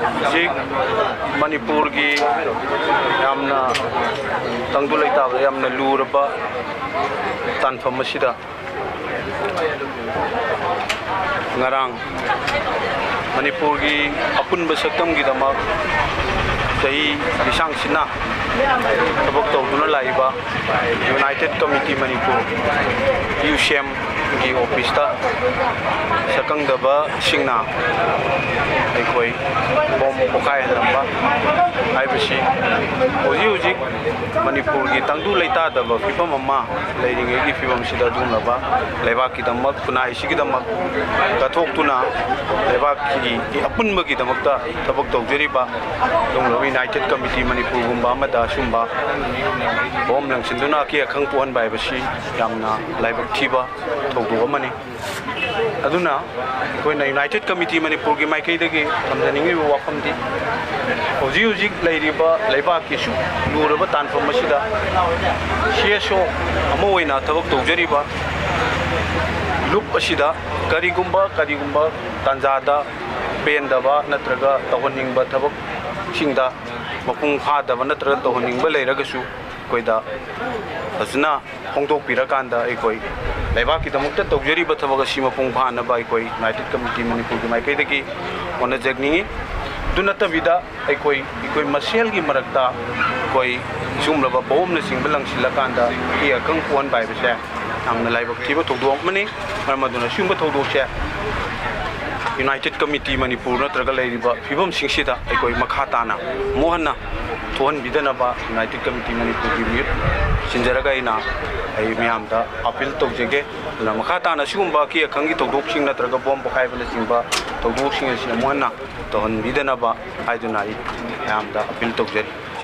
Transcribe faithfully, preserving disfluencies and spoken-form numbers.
ꯍꯧꯖꯤꯛ ꯃꯅꯤꯄꯨꯔꯒꯤ ꯌꯥꯝꯅ ꯇꯪꯗꯨ ꯂꯩꯇꯥꯕꯗ ꯌꯥꯝꯅ ꯂꯨꯔꯕ ꯇꯥꯟꯐꯝ ꯑꯁꯤꯗ ꯉꯔꯥꯡ ꯃꯅꯤꯄꯨꯔꯒꯤ ꯑꯄꯨꯟꯕ ꯁꯛꯇꯝꯒꯤꯗꯃꯛ ꯆꯍꯤ ꯂꯤꯁꯥꯡ ꯁꯤꯠꯅ ꯊꯕꯛ ꯇꯧꯗꯨꯅ ꯂꯥꯛꯏꯕ United Committee Manipur, ꯌꯨ ꯁꯤ ꯑꯦꯝꯒꯤ ꯑꯣꯐꯤꯁꯇ ꯁꯛꯈꯪꯗꯕꯁꯤꯡꯅ ꯑꯩꯈꯣꯏ ꯕꯣꯝ ꯄꯣꯈꯥꯏꯍꯜꯂꯝꯕ ꯍꯥꯏꯕꯁꯤ ꯍꯧꯖꯤꯛ ꯍꯧꯖꯤꯛ ꯃꯅꯤꯄꯨꯔꯒꯤ ꯇꯪꯗꯨ ꯂꯩꯇꯥꯗꯕ ꯐꯤꯕꯝ ꯑꯃ ꯂꯩꯔꯤꯉꯩꯒꯤ ꯐꯤꯕꯝꯁꯤꯗ ꯑꯗꯨꯒꯨꯝꯂꯕ ꯂꯩꯕꯥꯛꯀꯤꯗꯃꯛ, ꯈꯨꯟꯅꯥꯏꯁꯤꯒꯤꯗꯃꯛ ꯀꯠꯊꯣꯛꯇꯨꯅ ꯂꯩꯕꯥꯛꯀꯤ ꯑꯄꯨꯟꯕꯒꯤꯗꯃꯛꯇ ꯊꯕꯛ ꯇꯧꯖꯔꯤꯕ ꯑꯗꯨꯒꯨꯝꯂꯕ United Committee ꯃꯅꯤꯄꯨꯔꯒꯨꯝꯕ ꯑꯃꯗ ꯑꯁꯨꯝꯕ ꯕꯣꯝ ꯂꯪꯁꯤꯟꯗꯨꯅ ꯑꯀꯤ ꯑꯈꯪ ꯄꯣꯛꯍꯟꯕ ꯍꯥꯏꯕꯁꯤ ꯌꯥꯝꯅ ꯂꯥꯏꯕꯛ ꯊꯤꯕ ꯊꯧꯗꯣꯛ ꯑꯃꯅꯤ꯫ ꯑꯗꯨꯅ ꯑꯩꯈꯣꯏꯅ United Committee ꯃꯅꯤꯄꯨꯔꯒꯤ ꯃꯥꯏꯀꯩꯗꯒꯤ ꯊꯝꯖꯅꯤꯡꯂꯤꯕ ꯋꯥꯐꯝꯗꯤ, ꯍꯧꯖꯤꯛ ꯍꯧꯖꯤꯛ ꯂꯩꯔꯤꯕ ꯂꯩꯕꯥꯛꯀꯤ ꯁꯨꯛ ꯂꯨꯔꯕ ꯇꯥꯟꯐꯝ ꯑꯁꯤꯗ ꯁꯤ ꯑꯦꯁ ꯑꯣ ꯑꯃ ꯑꯣꯏꯅ ꯊꯕꯛ ꯇꯧꯖꯔꯤꯕ ꯂꯨꯞ ꯑꯁꯤꯗ ꯀꯔꯤꯒꯨꯝꯕ, ꯀꯔꯤꯒꯨꯝꯕ ꯇꯥꯟꯖꯥꯗ ꯄꯦꯟꯗꯕ ꯅꯠꯇ꯭ꯔꯒ ꯇꯧꯍꯟꯅꯤꯡꯕ ꯊꯕꯛꯁꯤꯡꯗ ꯃꯄꯨꯡ ꯐꯥꯗꯕ ꯅꯠꯇ꯭ꯔꯒ ꯇꯧꯍꯟꯅꯤꯡꯕ ꯂꯩꯔꯒꯁꯨ ꯑꯩꯈꯣꯏꯗ ꯐꯖꯅ ꯐꯣꯡꯗꯣꯛꯄꯤꯔꯀꯥꯟꯗ ꯑꯩꯈꯣꯏ ꯂꯩꯕꯥꯛꯀꯤꯗꯃꯛꯇ ꯇꯧꯖꯔꯤꯕ ꯊꯕꯛ ꯑꯁꯤ ꯃꯄꯨꯡ ꯐꯥꯅꯕ ꯑꯩꯈꯣꯏ United Committee ꯃꯅꯤꯄꯨꯔꯒꯤ ꯃꯥꯏꯀꯩꯗꯒꯤ ꯍꯣꯠꯅꯖꯅꯤꯡꯏ꯫ ꯑꯗꯨ ꯅꯠꯇꯕꯤꯗ ꯑꯩꯈꯣꯏ, ꯑꯩꯈꯣꯏ ꯃꯁꯦꯜꯒꯤ ꯃꯔꯛꯇ ꯑꯩꯈꯣꯏ ꯁꯤꯒꯨꯝꯂꯕ ꯕꯣꯝꯅꯆꯤꯡꯕ ꯂꯪꯁꯤꯜꯂꯀꯥꯟꯗ ꯑꯀꯤ ꯑꯈꯪ ꯄꯣꯛꯍꯟꯕ ꯍꯥꯏꯕꯁꯦ ꯌꯥꯝꯅ ꯂꯥꯏꯕꯛ ꯊꯤꯕ ꯊꯧꯗꯣꯛ ꯑꯃꯅꯤ꯫ ꯃꯔꯝ ꯑꯗꯨꯅ ꯁꯤꯒꯨꯝꯕ ꯊꯧꯗꯣꯛꯁꯦ United Committee ꯃꯅꯤꯄꯨꯔ ꯅꯠꯇ꯭ꯔꯒ ꯂꯩꯔꯤꯕ ꯐꯤꯕꯝꯁꯤꯡꯁꯤꯗ ꯑꯩꯈꯣꯏ ꯃꯈꯥ ꯇꯥꯅ ꯑꯃꯨꯛ ꯍꯟꯅ ꯊꯣꯛꯍꯟꯕꯤꯗꯅꯕ United Committee ꯃꯅꯤꯄꯨꯔꯒꯤ ꯃꯤꯍꯨꯠ ꯁꯤꯟꯖꯔꯒ ꯑꯩꯅ ꯑꯩ ꯃꯌꯥꯝꯗ ꯑꯥꯄꯤꯜ ꯇꯧꯖꯒꯦ꯫ ꯑꯗꯨꯅ ꯃꯈꯥ ꯇꯥꯅ ꯁꯤꯒꯨꯝꯕ ꯑꯀꯤ ꯑꯈꯪꯒꯤ ꯊꯧꯗꯣꯛꯁꯤꯡ ꯅꯠꯇ꯭ꯔꯒ ꯕꯣꯝ ꯄꯣꯈꯥꯏꯕꯅꯆꯤꯡꯕ ꯊꯧꯗꯣꯛꯁꯤꯡ ꯑꯁꯤ ꯑꯃꯨꯛ ꯍꯟꯅ ꯇꯧꯍꯟꯕꯤꯗꯅꯕ ꯍꯥꯏꯗꯨꯅ ꯑꯩ ꯃꯌꯥꯝꯗ ꯑꯥꯄꯤꯜ ꯇꯧꯖꯔꯤ꯫